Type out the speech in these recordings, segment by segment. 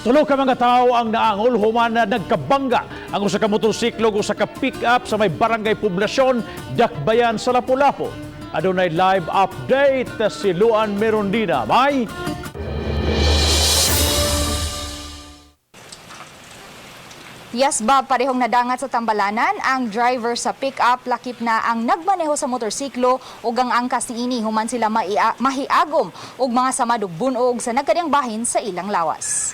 Tulo ka mga tawo ang naangol human na nagkabangga ang usa ka motorsiklo ug usa ka pick-up sa may Barangay Poblasyon, Dakbayan sa Lapu-Lapu. Adunay live update si Luan Merondina. May Yes, Bob, parehong nadangat sa tambalanan ang driver sa pick-up, lakip na ang nagmaneho sa motorsiklo ug ang angkas niini human sila mahiagom og mga samad ug bunog sa nagkadiyang bahin sa ilang lawas.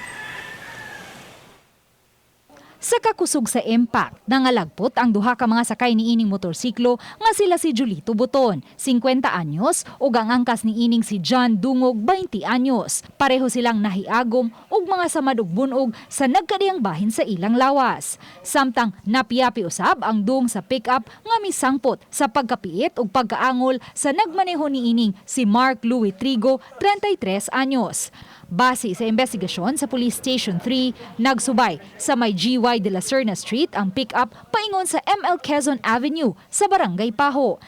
Sa kakusog sa impact, nangalagpot ang duha ka mga sakay niining motorsiklo nga sila si Julito Buton, 50 anyos, ug ang angkas niining si John Dungog, 20 anyos. Pareho silang nahiagom ug mga samad ug bunog sa nagkadiyang bahin sa ilang lawas. Samtang napiyapi usab ang dung sa pick-up nga misangpot sa pagkapiit ug pagkaangol sa nagmaneho niining si Mark Louis Trigo, 33 anyos. Base sa investigasyon sa Police Station 3, nagsubay sa may GY de la Serna Street ang pick-up paingon sa ML Quezon Avenue sa Barangay Paho.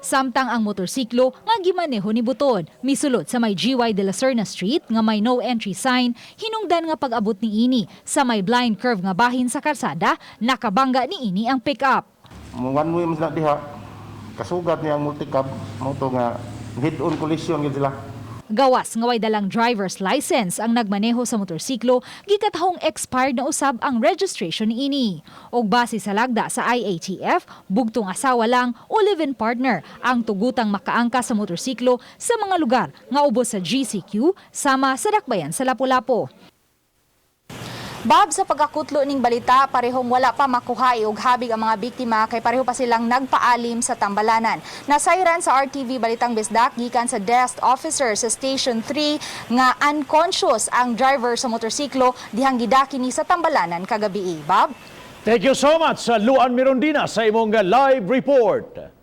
Samtang ang motorsiklo nga gimaneho ni Buton, misulod sa may GY de la Serna Street nga may no entry sign, hinungdan nga pag-abot ni ini sa may blind curve nga bahin sa karsada, nakabangga ni ini ang pick-up. One way man sila diha. Kasugat niya ang multicab mao to nga head-on collision gid sila. Gawas nga way dalang driver's license ang nagmaneho sa motorsiklo, gikatahong expired na usab ang registration niini. Og base sa lagda sa IATF, bugtong asawa lang o live-in partner ang tugutang makaangka sa motorsiklo sa mga lugar nga ubos sa GCQ sama sa Dakbayan sa Lapu-Lapu. Bob, sa pagkakutlo ning balita, parehong wala pa makuha og habig ang mga biktima kay pareho pa silang nagpaalim sa tambalanan. Nasayran sa RTV Balitang Bisdak gikan sa desk officer sa Station 3 nga unconscious ang driver sa motorsiklo dihang gidaki ni sa tambalanan kagabi. Bob? Thank you so much sa Luan Mirondina sa imong live report.